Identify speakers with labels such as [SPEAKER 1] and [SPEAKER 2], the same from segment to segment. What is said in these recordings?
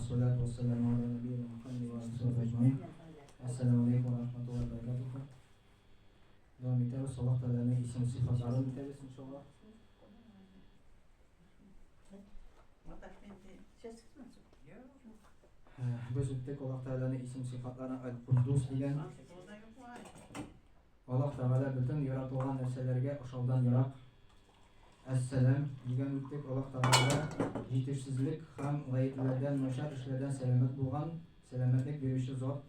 [SPEAKER 1] Вассалату вассаламу аля набийина Мухаммад ва алихи ва сахбихи әҗмәгыйн. Ассаламу алейкум ва рахматуллахи ва баракатуху. Дәвам итәбез, Аллаһ Тәгаләнең исем сыйфатларын үтәбез иншаллаһ. Без үттек Аллаһ Тәгаләнең исем сыйфатларын Аль-Куддус дигән. Аллаһ Тәгалә бөтен яратылган нәрсәләргә ошаудан ерак. Әссәлам дигән үттек. Аллаһ Тәгалә җитешсезлек һәм гаепләрдән, начар эшләрдән сәламәт булган, сәламәтлек бирүче зат.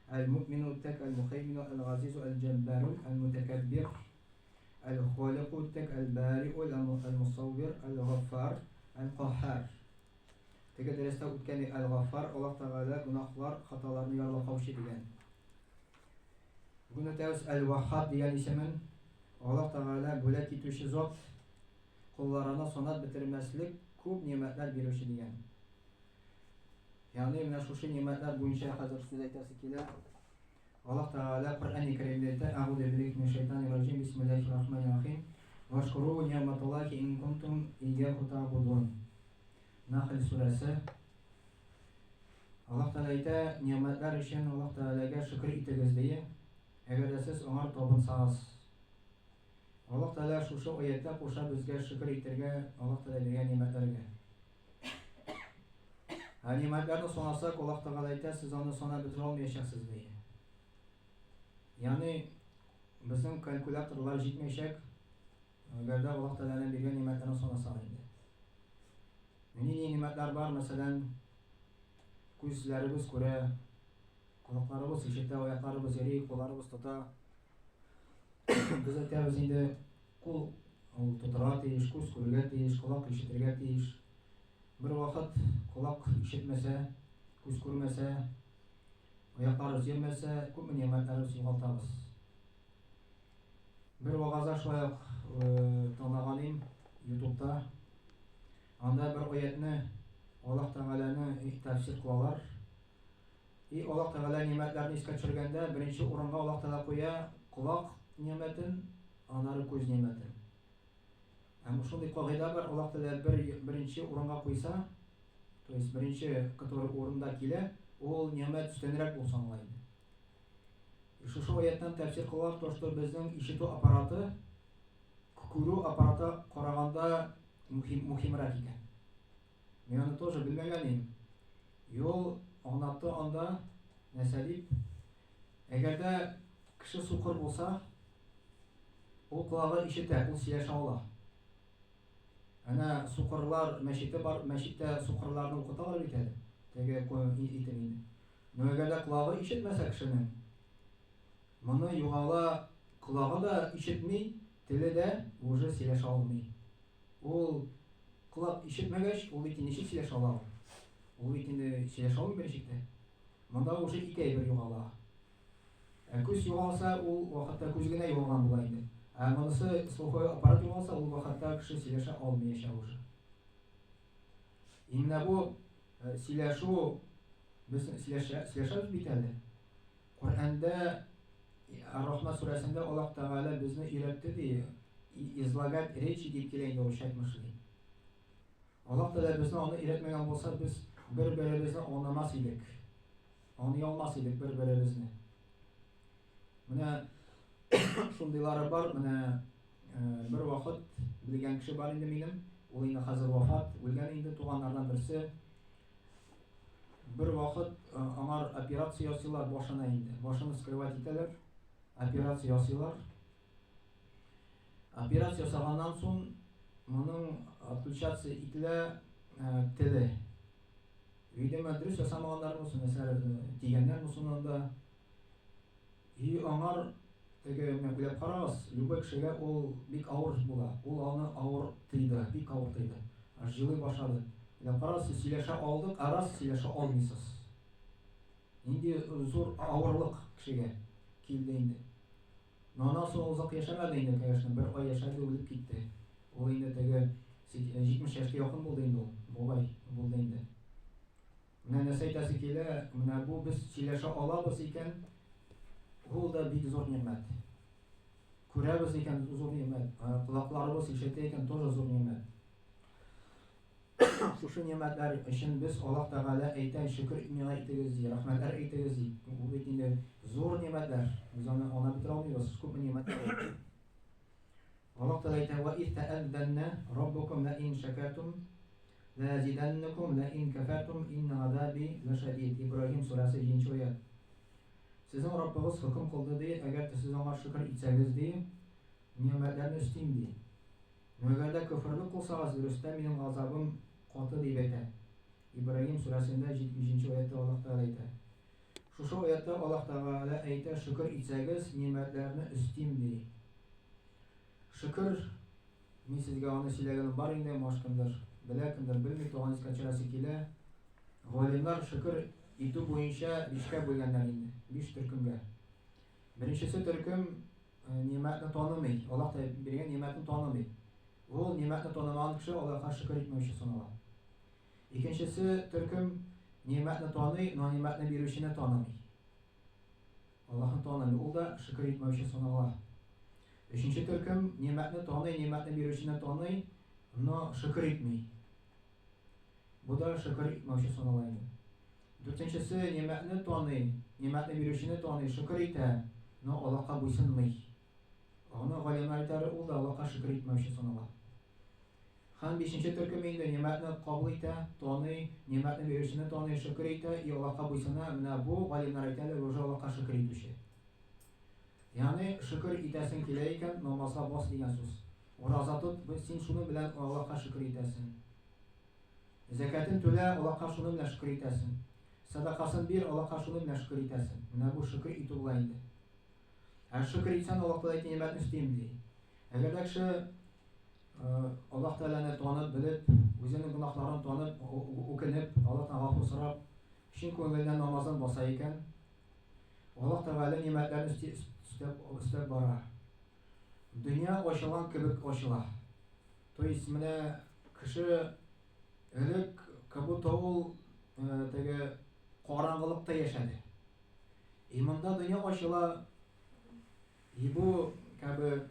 [SPEAKER 1] Әл-Муъмину үттек, Әл-Мухәймину, Әл-Газизу, Әл-Җәббару, Әл-Мутәкәббир, Әл-Халику үттек, Әл-Бариу, Әл-Мусаввир, Әл-Гаффар, Әл-Каһһар. Теге дәрестә үткән Әл-Гаффар, Аллаһ Тәгалә гөнаһлар, хаталарны ярлыкаучы дигән. Бүген үтәбез Әл-Ваххаб дигән исемен. Аллаһ Тәгалә бүләк итүче зат, колларына санап бетермәслек күп нимәтләр бирүче дигән. Ягъни менә шушы нимәтләр буенча хәзер сүз әйтәсе килә. Аллаһ Тәгалә Коръән-и Кәримдә әйтә: "Әгъузу биллаһи минәш шайтанир раҗим, бисмиллаһир рахманир рахим. Вашкуру ни'маталлахи ин кунтум ийяху та'будун." Нахль сүрәсе. Аллаһ Тәгалә әйтә, Нигъмәтләр өчен Аллаһ Тәгаләгә шөкер итегез, ди, әгәр дә сез аңар табынсагыз. Аллаһ Тәгалә шушы аятьтә куша безгә шөкер итәргә Аллаһ Тәгалә биргән нигъмәтләргә. Ә нигъмәтләрне санасак, Аллаһ Тәгалә әйтә, сез аны санап бетерә алмаячаксыз, ди. Ягъни безнең калькуляторлар җитмәячәк, әгәр дә Аллаһ Тәгаләнең биргән нигъмәтләрен санасак инде. Нинди нигъмәтләр бар, мәсәлән, күзләребез күрә, колакларыбыз ишетә, аякларыбыз йөри, кулларыбыз тота. Без әйтәбез инде, кул ул тотарга тиеш, күз күрергә тиеш, колак ишетергә тиеш. Бер вакыт колак ишетмәсә, күз күрмәсә, аякларыбыз йөрмәсә, күпме нигъмәтләребез югалтабыз. Бер вагаза шулай ук тыңлаган идем ютубта. Анда бер аятны Аллаһ Тәгаләне тәфсир кылалар. И Аллаһ Тәгалә нимәтләрне искә төшергәндә, беренче урынга Аллаһ Тәгалә куя колак нимәтен, аннары күз нимәтен. Һәм шундый кагыйдә бар, Аллаһ Тәгалә бер беренче урынга куйса, то есть беренче, который урында килә, ул нимәт өстенрәк булып санала инде. Шушы аяттан тәфсир кылалар, то, что безнең ишетү аппараты күрү аппараты караганда мухим, мухимрәк икән. Мин аны тоже белмәгән идем. Юл аңлатты анда нәрсә дип. Әгәр дә кеше сукыр булса, ул колагы ишетә, ул сөйләшә ала. Әнә сукырлар мәчете бар, мәчеттә сукырларны укыталар бит әле. Теге итеп инде. Но әгәр дә колагы ишетмәсә кешенең, моны югала, колагы да ишетми, теле дә уже сөйләшә алмый. Ул колак ишетмәгәч, ул бит ничек сөйләшә ала ул? Ул бит инде сөйләшә алмый берничек тә. Монда уже ике әйбер югала. Ә күз югалса, ул вакытта күз генә югалган була инде. Ә монысы слуховой аппарат югалса, ул вакытта кеше сөйләшә алмыячак уже. Именно бу сөйләшү без сөйләшә, сөйләшәбез бит әле. Коръәндә Ар-Рахман сүрәсендә Аллаһ Тәгалә безне өйрәтте ди, излагать речи дип килә инде урысча әйтмешли. Аллаһ Тәгалә безне аны өйрәтмәгән булса, без бер-беребезне аңламас идек. Аңлый алмас идек бер-беребезне. Менә шундыйлары бар, менә бер вакыт белгән кеше бар инде минем, ул инде хәзер вафат, үлгән инде туганнардан берсе. Бер вакыт аңар операция ясыйлар башына инде. Башын скрывать итәләр, операция ясыйлар. Операция ясаганнан соң моның отключаться ителә теле. Видимо, дөрес ясамаганнар булсын, нәрсәләр дигәннәр булсын анда. И аңар теге менә уйлап карагыз, любой кешегә ул бик авыр була. Ул аны авыр тыйды, бик авыр тыйды. Аж җылый башлады. Уйлап карагыз, сез сөйләшә алдык, ә раз сөйләшә алмыйсыз. Нинди зур авырлык кешегә килде инде. Но аннан соң озак яшәмәде инде, конечно, бер ай яшәде, үлеп китте. Ул инде теге 70 яшькә якын булды инде ул, бабай булды инде. Менә нәрсә әйтәсе килә, менә бу без сөйләшә алабыз икән, ул да бик зур нигъмәт. Күрәбез икән, зур нигъмәт. Колакларыбыз ишетә икән, тоже зур нигъмәт. Шушы нимәтләр өчен без Аллаһ Тәгалә әйтә, шөкер миңа итегез ди, рәхмәтләр әйтегез ди. Бу бит инде зур нимәтләр. Без аны аңлап бетерә алмыйбыз, күпме нимәтләр ул. Аллаһ Тәгалә әйтә, "Ва из тәәззәннә раббукум ла ин шәкәртум ла азиданнакум ла ин кәфәртум инна азаби лашадид." Ибраһим сүрәсе 7 аят. Сезнең Раббыгыз хөкем кылды ди, әгәр дә сез аңа шөкер итсәгез ди, нимәтләрне өстим ди. Әгәр дә көферлек кылсагыз, дөрестән минем газабым каты дип әйтә. Ибраһим сүрәсендә 70 нче аятта Аллаһ Тәгалә әйтә. Шушы аятта Аллаһ Тәгалә әйтә, шөкер итсәгез, нимәтләрне өстим ди. Шөкер, мин сезгә аны сөйләгәнем бар инде, маш кемдер белә, кемдер белми, туган искә төшерәсе килә. Галимнар шөкер итү буенча бишкә бүлгәннәр инде, биш төркемгә. Беренчесе төркем нимәтне танымый, Аллаһ Тәгалә биргән нимәтне танымый. Ул нимәтне танымаган кеше Аллаһка шөкер итмәүче санала. Икенчесе төркем нимәтне таный, но нимәтне бирүчене танымый. Аллаһны танымый, ул да шөкер итмәүче санала. Өченче төркем нимәтне таный, нимәтне бирүчене таный, но шөкер итми. Бу да шөкер итмәүче санала инде. Дүртенчесе, нимәтне таный, нимәтне бирүчене таный, шөкер итә, но Аллаһка буйсынмый. Аны галимнәр әйтәләр, ул да Аллаһка шөкер итмәүче санала. Һәм бишенче төркем инде нимәтне кабул итә, таный, нимәтне бирүчене таный, шөкер итә, и Аллаһка буйсына. Менә бу галимнәр әйтәләр, уже Аллаһка шөкер итүче. Ягъни шөкер итәсең килә икән, намазга бас дигән сүз. Ураза тот, син шуның белән Аллаһка шөкер итәсең. Зәкятен түлә, Аллаһка шуның белән шөкер итәсең. Сәдакасын бир, Аллаһка шуның белән шөкер итәсең. Менә бу шөкер итү була инде. Ә шөкер итсәң, Аллаһ Тәгалә әйтә, нимәтне өстим ди. Әгәр дә кеше Аллаһ Тәгаләне танып, белеп, үзенең гөнаһларын танып, үкенеп, Аллаһтан гафу сорап, чын күңеленнән намазын баса икән, Аллаһ Тәгалә нимәтләрен өстәп, өстәп бара. Дөнья ачылган кебек ачыла. То есть менә кеше элек как будто ул теге караңгылыкта яшәде. И монда дөнья ачыла. И бу как бы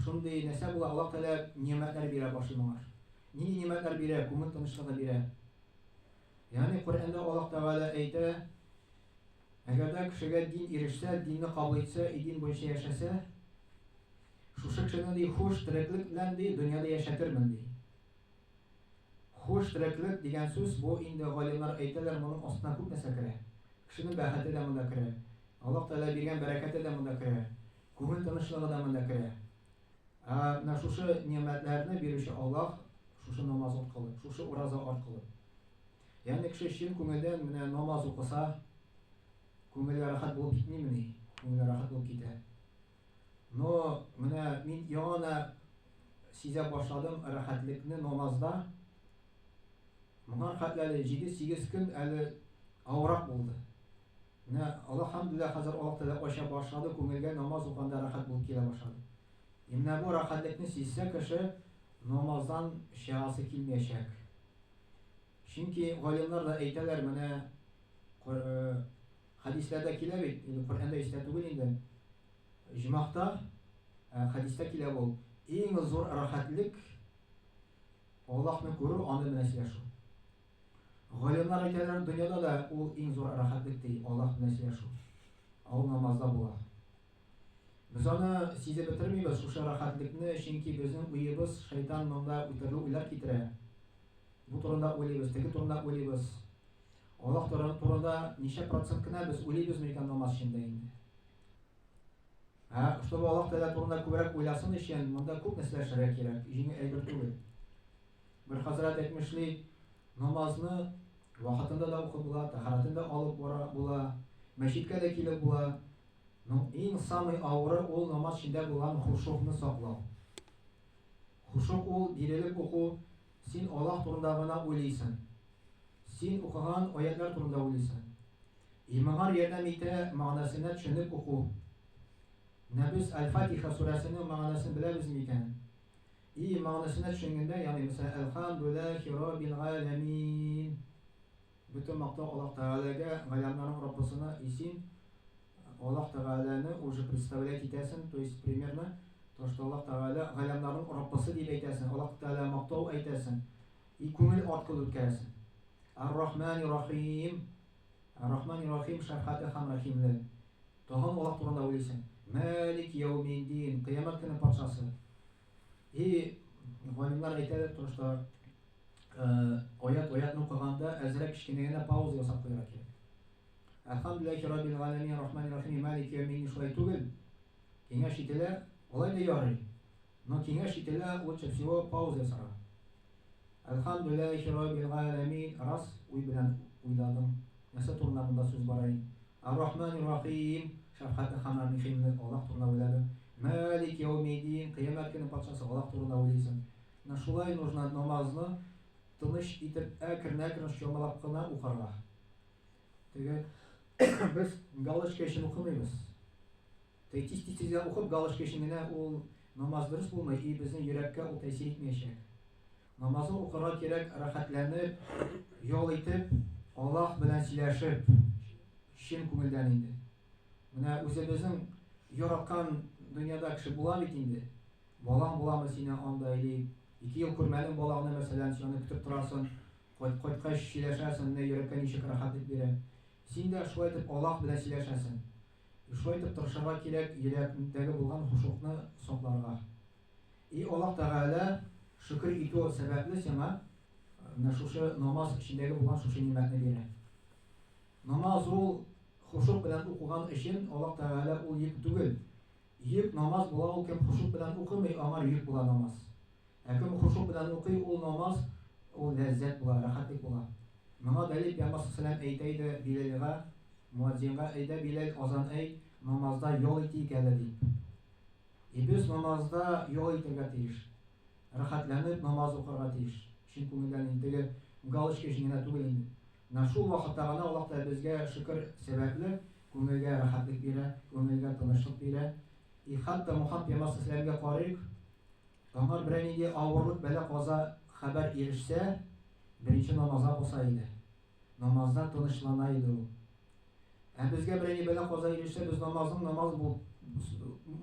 [SPEAKER 1] шундый нәрсә була, Аллаһ Тәгалә нимәтләр бирә башлый моңар. Нинди нимәтләр бирә? Күңел тынычлыгы бирә. Ягъни Коръәндә Аллаһ Тәгалә әйтә, әгәр дә кешегә дин ирешсә, динне кабул итсә, и дин буенча яшәсә, шушы кешене ди хуш тереклек белән ди дөньяда яшәтермен ди. Хуш тереклек дигән сүз бу инде галимнар әйтәләр, моның астына күп нәрсә керә. Кешенең бәхете дә монда керә. Аллаһ Тәгалә биргән бәрәкәте дә монда керә. Күңел тынычлыгы да монда керә. Ә менә шушы нимәтләрне бирүче Аллаһ шушы намаз аркылы, шушы ураза аркылы. Ягъни кеше чын күңелдән менә намаз укыса, күңеле рәхәт булып китмимени? Күңеле рәхәт булып китә. Но менә мин яңа гына сизә башладым рәхәтлекне намазда. Моңа хәтле әле 7-8 көн әле авырак булды. Менә Аллаһ хәзер Аллаһ Тәгалә ача башлады, күңелгә намаз укыганда рәхәт булып килә башлады. И менә бу рәхәтлекне сизсә кеше, намаздан чыгасы килмәячәк. Чөнки галимнар да әйтәләр, менә хәдисләрдә килә бит, инде Коръәндә истә түгел инде. Җомахта хәдистә килә бу. Иң зур рәхәтлек Аллаһны күрү, аны белән сөйләшү. Галимнар әйтәләр, дөньяда да ул иң зур рәхәтлек ди, Аллаһ белән сөйләшү. Ул намазда була. Без аны сизеп бетермибез, шушы рәхәтлекне, чөнки безнең уебыз шайтан монда үтерле уйлар китерә. Бу турында уйлыйбыз, теге турында уйлыйбыз. Аллаһ турында ничә процент кенә без уйлыйбыз микән намаз эчендә инде? Ә, чтобы Аллаһ Тәгалә турында күбрәк уйласын өчен, монда күп нәрсәләр эшләргә кирәк, җиңел әйбер түгел. Бер хәзрәт әйтмешли, намазны вакытында да укып була, тәһарәтен дә алып бара була, мәчеткә дә килеп була. Но иң самый авыры ул намаз эчендә булган хушукны саклау. Хушук ул бирелеп уку, син Аллаһ турында гына уйлыйсың. Син укыган аятлар турында уйлыйсың. Иманнар ярдәм итә мәгънәсенә төшенеп уку. Менә без Әл-Фатиха сүрәсенең мәгънәсен беләбез микән? И мәгънәсенә төшенгәндә, ягъни мәсәлән, Әлхәмдүлилләһи раббил галәмин. Бөтен мактау Аллаһ Тәгаләгә, галәмнәрнең Раббысына, и син Аллаһ Тәгаләне уже представлять итәсең, то есть примерно То, что Аллаһ Тәгалә галәмнәрнең Раббысы дип әйтәсең, Аллаһ Тәгалә мактау әйтәсең. И күңел аркылы үткәрәсең. Ар-Рахмани Рахим. Ар-Рахмани Рахим шәфкатьле һәм рәхимле. Тагын Аллаһ турында уйлыйсың. Мәлик яумиддин, кыямәт көне патшасы. И галимнәр әйтәләр, то, что аят аятны укыганда әзрәк кечкенә генә пауза ясап куярга кирәк. Әлхәмдүлилләһи раббил галәмин рахмани рахим малики яумиддин шулай түгел. Киңәш ителә, алай да ярый. Но киңәш ителә, лучше всего пауза ясарга. Әлхәмдүлилләһи раббил галәмин раз уй белән уйладың. Нәрсә турында монда сүз бара инде? Ар-Рахмани Рахим, шәфкатьле һәм рәхимле Аллаһ турында уйладың. Мәлик яумиддин, кыямәт көне патшасы Аллаһ турында уйлыйсың. Менә шулай нужно намазны тыныч итеп, әкрен-әкрен чамалап кына укырга. Теге без галочка өчен укымыйбыз. Теге тиз-тиз генә укып, галочка өчен генә ул намаз дөрес булмый, и безнең йөрәккә ул тәэсир итмәячәк. Намазны укырга кирәк рәхәтләнеп, ял итеп, Аллаһ белән сөйләшеп, чын күңелдән инде. Менә үзебезнең яраткан дөньяда кеше була бит инде. Балаң буламы сине анда или 2 ел күрмәдең балаңны, мәсәлән, син аны көтеп торасың, кайткач сөйләшәсең, менә йөрәккә ничек рәхәтлек бирә. Син дә шулай итеп Аллаһ белән сөйләшәсең. Шулай итеп тырышырга кирәк йөрәкдәге булган хушукны сакларга. И Аллаһ Тәгалә шөкер итү сәбәпле сиңа менә шушы намаз эчендәге булган шушы нимәтне бирә. Намаз ул хушук белән укыган өчен Аллаһ Тәгалә ул йөк түгел. Йөк намаз була ул кем хушук белән укымый, аңар йөк була намаз. Ә кем хушук белән укый, ул намаз ул ләззәт була, рәхәтлек була. Моңа дәлил Пәйгамбәр саллаллаһу әйтә иде Биләлгә, муәззинга, әйдә Биләл азан әйт, намазда ял итик әле дип. И без намазда ял итәргә тиеш. Рәхәтләнеп намаз укырга тиеш. Чын күңелдән инде теге галочка өчен генә түгел инде. Менә шул вакытта гына Аллаһ Тәгалә безгә шөкер сәбәпле күңелгә рәхәтлек бирә, күңелгә тынычлык бирә. И хәтта Мухаммад пәйгамбәр саллаллаһу алейһи карыйк, аңар берәр нинди авырлык, бәла-каза хәбәр ирешсә, беренче намазга баса иде. Намазда тынычлана иде ул. Ә безгә берәр ни бәла-каза ирешсә, без намазның намаз булып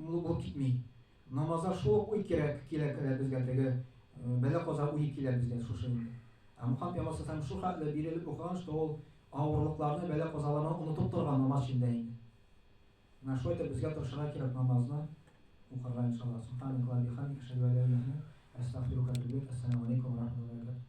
[SPEAKER 1] булып китми. Намазда шул ук уй кирәк килә керә безгә теге бәла-каза уе килә безгә шушы инде. Ә Мухаммад пәйгамбәр саллаллаһу шул хәтле бирелеп укыган, что ул авырлыкларны, бәла-казаларны онытып торган намаз эчендә инде. Менә шулай итеп безгә тырышырга кирәк намазны укырга иншаллаһ. Субханакаллаһ бихамдик, әшһәду ан ла илаһа илля әстәгъфирука ва атубу иләйк. Ассаламу алейкум ва рахматуллаһи ва баракатуһ.